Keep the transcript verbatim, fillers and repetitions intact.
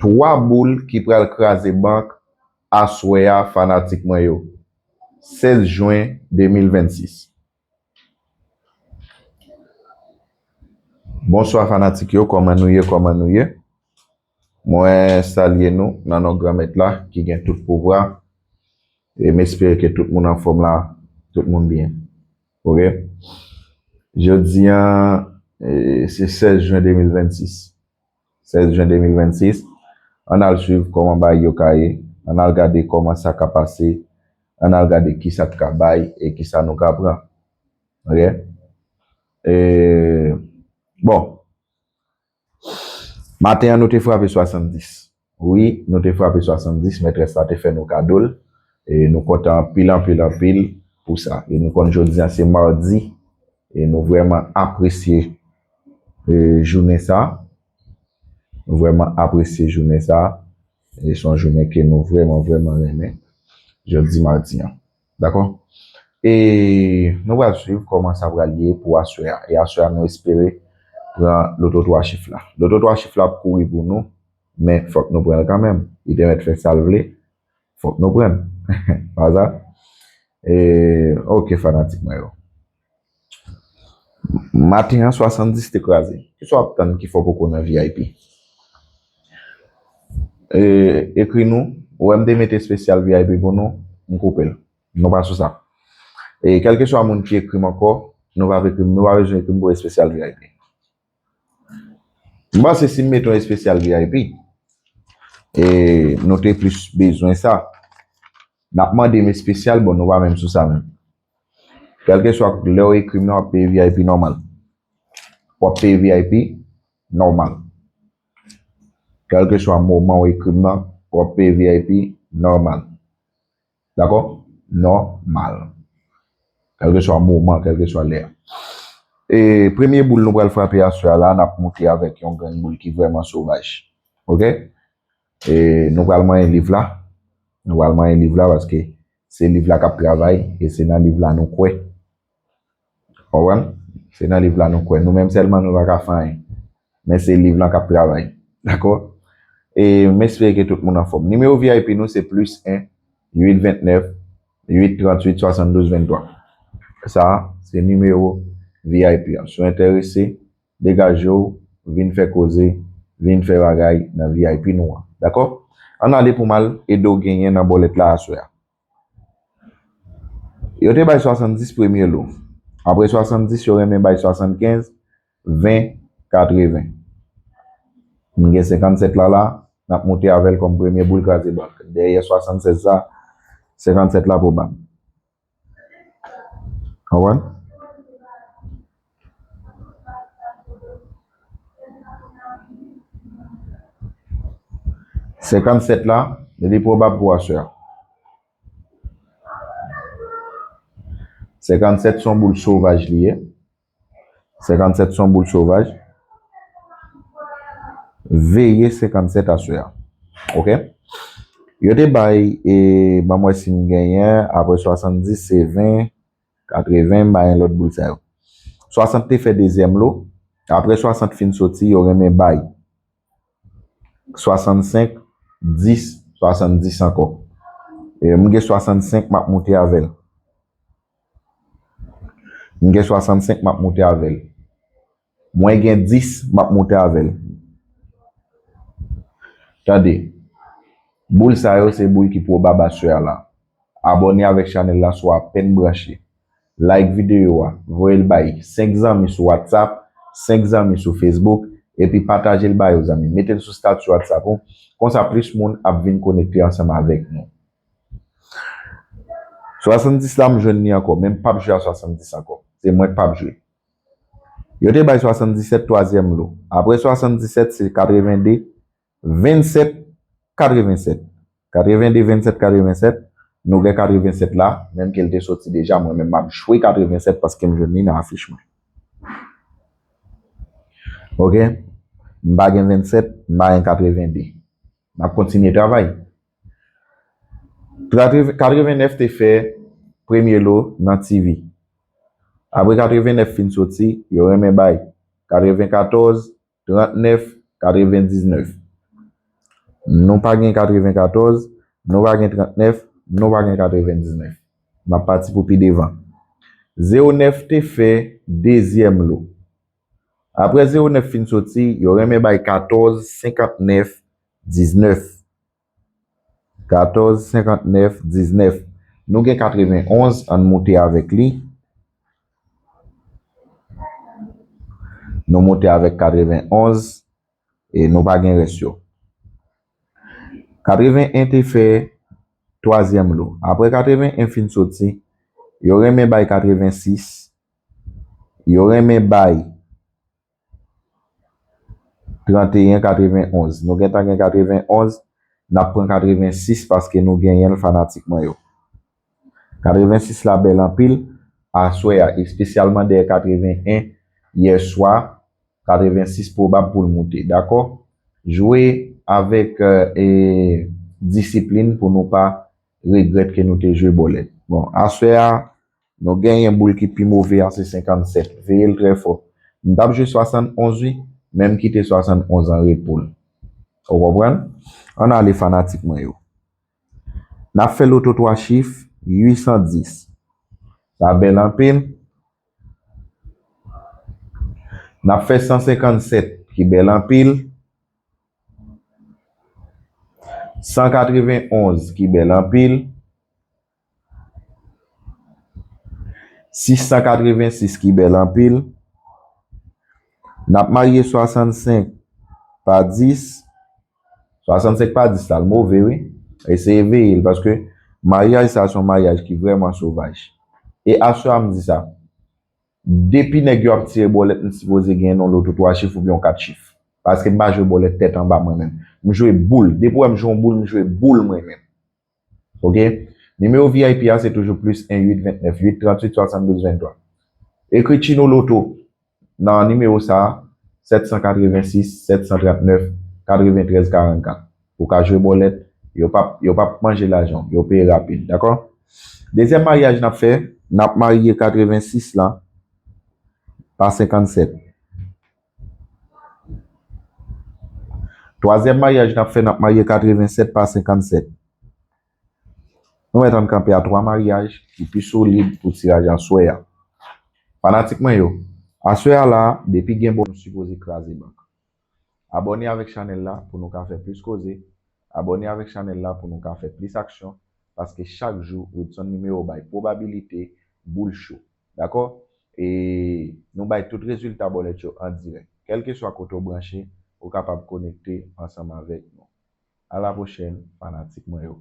Twa boul ki pral kraze bank aswè a, fanatik mwen yo. Sèz jen de mil vennsis. Bonswa fanatik yo, kòman nou ye, kòman nou ye? Mwen salye nou nan non Granmèt la ki gen tout pouvwa. E m espere ke tout moun anfòm la, tout moun byen. Oke? Jodi a, e, se sèz jen de mil vennsis. Sèz jen de mil vennsis. Ann al swiv kòman bagay yo ka ye. Ann al gade kòman sa ka pase. Ann al gade kisa k ka bay e kisa nou ka pran. Oke? E, bon. Maten an, nou te frape swasanndis. Wi, nou te frape swasanndis, mètrès la te fè nou kado l. E nou kontan anpil, anpil, anpil pou sa. E nou konn jodi a se madi. E nou vrèman apresye, e, jounen sa. Nou vrèman apresye jounen sa. E se yon jounen ke nou vrèman, vrèman renmen. Jodi madi an. Dakò? E nou pral swiv kòman sa pral ye pou aswè a. E aswè a, nou espere pran loto twa chif la. Loto twa chif la ap kouri pou nou, men fòk nou pran l kanmenm. Li te mèt fè sa l vle, fòk nou pran l. Pa sa? E, oke, fanatik mwen yo. Maten an, swasanndis te kraze. Kisa w ap tann ki fè w poko nan V I P? E, ekri nou. Ou wè m te mete espesyal V I P pou nou, m koupe l. Nou pa sou sa. E kèlkeswa moun ki ekri m ankò, nou pa ekri m, nou pa bezwen ekri m pou espesyal V I P. M panse si m mete yon espesyal V I P, e nou te plis bezwen sa. N ap mande m espesyal, bon, nou pa menm sou sa menm. Kèlkeswa lè w ekri m nan, w ap peye V I P nòmal. W ap peye V I P nòmal. Kèlkeswa moman w ekri m nan, w ap peye V I P nòmal. Dakò? Nòmal. Kèlkeswa moman, kèlkeswa lè a. E premye boul nou pral frape aswè a la, n ap moute avèk yon grenn boul ki vrèman sovaj. Oke? E nou pral manyen liv la. Nou pral manyen liv la paske se liv la k ap travay e se nan liv la nou kwè. Konprann? Se nan liv la nou kwè. Nou menm sèlman nou pa ka fè anyen. Men se liv lan k ap travay. Dakò? E m espere ke tout moun anfòm. Nimewo V I P nou se plis en, uit ventnèf, uit tranntuit, swasanndouz venntwa. Sa a, se nimewo V I P an. Si w enterese, degaje w, vin fè koze, vin fè bagay nan V I P nou an. Dakò? Ann ale pou m al ede w genyen nan bòlèt la aswè a. Yo te bay swasanndis premye lo. Apre swasanndis, yo renmen bay swasannkenz, ven, katreven. M gen senkannsèt la la, n ap moute avè l kòm premye boul kraze bank. Dèyè swasannsèz sa, senkannsèt la pwobab. Konprann? Senkannsèt la, li pwobab pou aswè a. Senkannsèt se yon boul sovaj li ye. Senkannsèt se yon boul sovaj. Veye senkannsèt aswè a. Oke? Yo te bay, e, ban m wè si m genyen, apre swasanndis, se ven, katreven, m bay yon lòt boul sa yo. Swasant te fè dezyèm lo. Apre swasant fin soti, yo renmen bay swasannsenk, dis, swasanndis ankò. E, m gen swasannsenk, m ap moute avè l. M gen swasannsenk, m ap moute avè l. Mwen gen dis, m ap moute avè l. Tande, boul sa yo se boul ki pwobab aswè a la. Abòne avèk chanèl la si w apèn branche. Like videyo a, voye l bay senk zanmi sou WhatsApp, senk zanmi sou Facebook, epi pataje l ba yo, zanmi. Mete l sou stati WhatsApp ou. Konsa, plis moun ap vin konekte ansanm avèk nou. Swasanndis la, m jwenn li ankò, men m p ap jwe a swasanndis ankò. Se mwen k p ap jwe. Yo te bay swasanndisèt twazyèm lo. Apre swasanndisèt, se katrevende, vennsèt, katrevensèt. Katrevende, vennsèt, katrevensèt. Nou gen katrevensèt la, menm ke l te soti deja, mwen menm m ap jwe katrevensèt paske m jwenn li nan afich mwen. Oke? M pa gen vennsèt, m pa gen katrevende. M ap kontinye travay. Katrevennèf te fè premye lo nan T V. Apre katrevennèf fin soti, yo renmen bay katrevenkatòz, trannèf, katrevendiznèf. Nou pa gen katrevenkatòz, nou pa gen trannèf, nou pa gen katrevendiznèf. M ap pati pou pi devan. Zewo nèf te fè dezyèm lo. Apre zewo nèf fin soti, yo renmen bay katòz, senkantnèf, diznèf. Katòz, senkantnèf, diznèf. Nou gen katrevenonz, ann moute avèk li. Nou moute avèk katrevenonz, e nou pa gen rès yo. Katreven en te fè twazyèm lo. Apre katreven en fin soti, yo renmen bay katreven sis. Yo renmen bay trannteyen, katrevenonz. Nou gentan gen katrevenonz, n ap pran katreven sis paske nou genyen l, fanatik mwen yo. Katreven sis la bèl anpil aswè a, espesyalman dèyè katreven en yè swa, katreven sis pwobab pou l moute, dakò? Jwe avèk, e, disiplin pou nou pa regrèt ke nou te jwe bòlèt. Bon, aswè a, nou genyen boul ki pi move a, se senkannsèt. Veye l trè fò. M t ap jwe swasannonz, wi, men m kite swasannonz an repo l. Ou konprann? Ann ale, fanatik mwen yo. N ap fè loto twa chif, uitsan dis. Sa bèl anpil. N ap fè san senkannsèt, ki bèl anpil. San katrevenonz, ki bèl anpil. Sis san katrevensis, ki bèl anpil. N ap marye swasannsenk pa dis. Swasannsenk pa dis la, l move, wi. Eseye veye l, paske maryaj sa, se yon maryaj ki vrèman sovaj. E aswè a, m di sa, depi nèg yo ap tire bòlèt, m sipoze gen yon loto twa chif oubyen yon kat chif. Paske m pa jwe bòlèt tèt anba mwen menm. M jwe boul. Depi w wè m jwe yon boul, m jwe boul mwen menm. Oke? Nimewo V I P a se toujou plis en uit ventnèf uit tranntuit swasanndouz venntwa. Ekri Chino Loto nan nimewo sa a, sèt san katrevensis sèt san trannèf katreventrèz karannkat. Ou ka jwe bòlèt, yo p ap, yo p ap manje lajan w, yo peye rapid, dakò? Dezyèm maryaj n ap fè, n ap marye katrevensis la pa senkannsèt. Twazyèm maryaj n ap fè, n ap marye katrevensèt pa senkannsèt. Nou mèt ann kanpe a twa maryaj ki pi solid pou tiraj aswè a. Fanatik mwen yo, aswè a la, depi gen bon, nou sipoze kraze bank. Abòne avèk chanèl la pou nou ka fè plis koze. Abòne avèk chanèl la pou nou ka fè plis aksyon. Paske chak jou, Ridson Nimewo bay pwobabilite boul cho. Dakò? E nou bay tout rezilta bòlèt yo an dirèk. Kèlkeswa kote w branche, ou kapab konekte ansanm avèk nou. A la pwochèn, fanatik mwen yo.